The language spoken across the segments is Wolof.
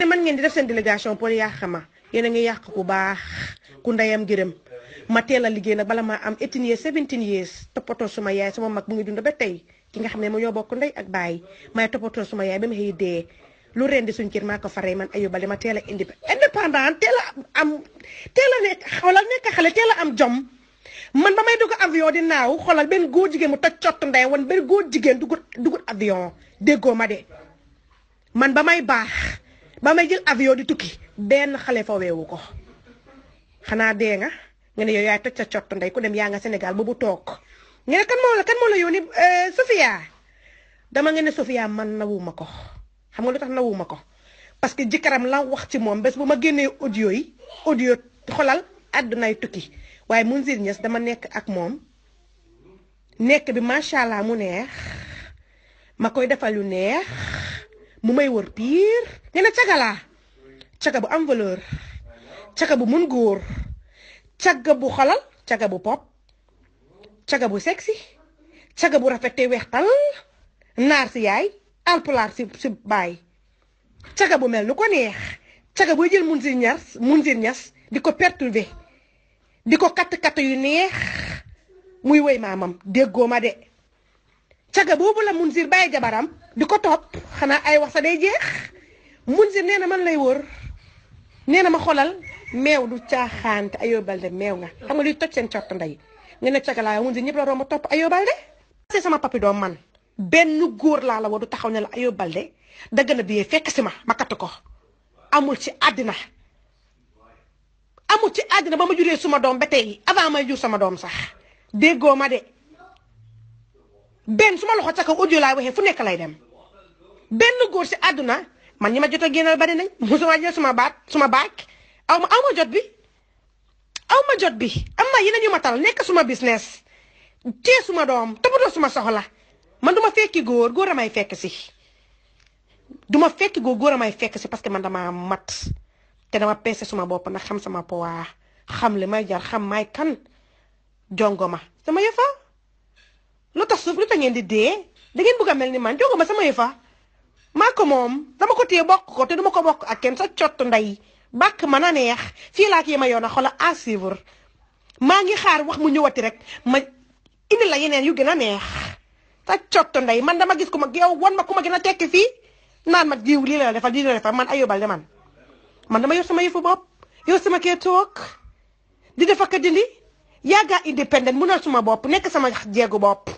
man ngeen di def seen délégation pour yàq ma yéen a ngi yàq ku baax ku ndeyam gërëm ma teel a liggéey nag bala ma am 18 years 17 years toppatoo suma yaay sama mag mu ngi dund ba tey ki nga xam ne ma ñoo bokk ndey ak baay may toppatoo suma yaay ba ma xëy dee lu rendi suñ kër maa ko faree man Ayoba li ma teel a indépendant teel a nekk xoolal nekk xale teel a am jom man ba may dugg avion di naaw xoolal benn góor jigéen mu toj cott ndey wan benn góor jigéen dugut avion déggoo ma de man ba may baax ba may jël avion di tukki benn xale fa weewu ko xanaa dee nga ne yow yaay toj sa cott ndey ku dem yaa nga Sénégal boobu toog nga ne kan moo la yónni Sofia dama nga ne Sofia man nawuma ko xam nga lu tax nawuma ko parce que jëkkëram la wax ci moom bés bu ma génnee audio xolal àddunay tukki waaye Mounzir Niass dama nekk ak moom nekk bi macha allah mu neex ma koy defal lu neex mu may wër piir nga ne caga bu am valeur caga bu mun góor caga bu xolal caga bu pop caga bu sexy caga bu rafete weextal naar si yaay alpulaar si baay caga bu mel nu ko neex caga buy jël Mounzir Niass di ko perturber di ko katt yu neex muy woy maamam déggoo ma de caga boobu la Mounzir bàyyi jabaram di ko topp xanaa ay wax sa day jeex Mounzir nee na man lay wër nee na ma xolal meew du caaxaan te Ayoba Baldé meew nga xam nga luy toj seen cott ndey nga ne caga laa Mounzir ñëpp la romb topp Ayoba Baldé c'est sama papi doom man benn góor laa la woo du taxaw ne la Ayoba Baldé dagg na biyee fekk si ma katt ko amul ci àddina ba ma juree suma doom ba tey avant may jur sama doom sax déggoo ma de benn suma loxo ca kaw audio laay waxee fu nekk lay dem benn góor si àdduna man ñi ma jot a génnal bari nañ musuma jël suma baak aw ma jot bi am na yeneen yu ma tal nekk suma business tee suma doom toppatoo suma soxla man duma fekki góor a may fekk si duma fekki góor a may fekk si parce que man dama mat te dama peese suma bopp nag xam sama poids xam li may jar xam may kan jongoma sama yëfa lu tax suuf lu tax ngeen di dee da ngeen bëgg a mel ni man jongoma sama yëfa maa ko moom dama ko téye bokk ko te duma ko bokk ak kenn sa cottu ndey bàkk mën a neex fii laa ki ma yoon a xola à suivre maa ngi xaar wax mu ñëwati rek ma indi la yeneen yu gën a neex sa cottu ndey man dama gis ku ma yow wan ma ku ma gën a tekki fii naan ma jiw lii la defal man Ayoba Baldé man dama yor sama yëfu bopp yow sama kee toog di def ak dindi yàggaa indépendant munal suma bopp nekk sama jeegu bopp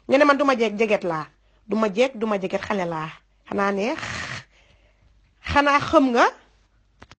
nga ne man duma jeget laa duma jeget xale laa xanaa neex xanaa xam nga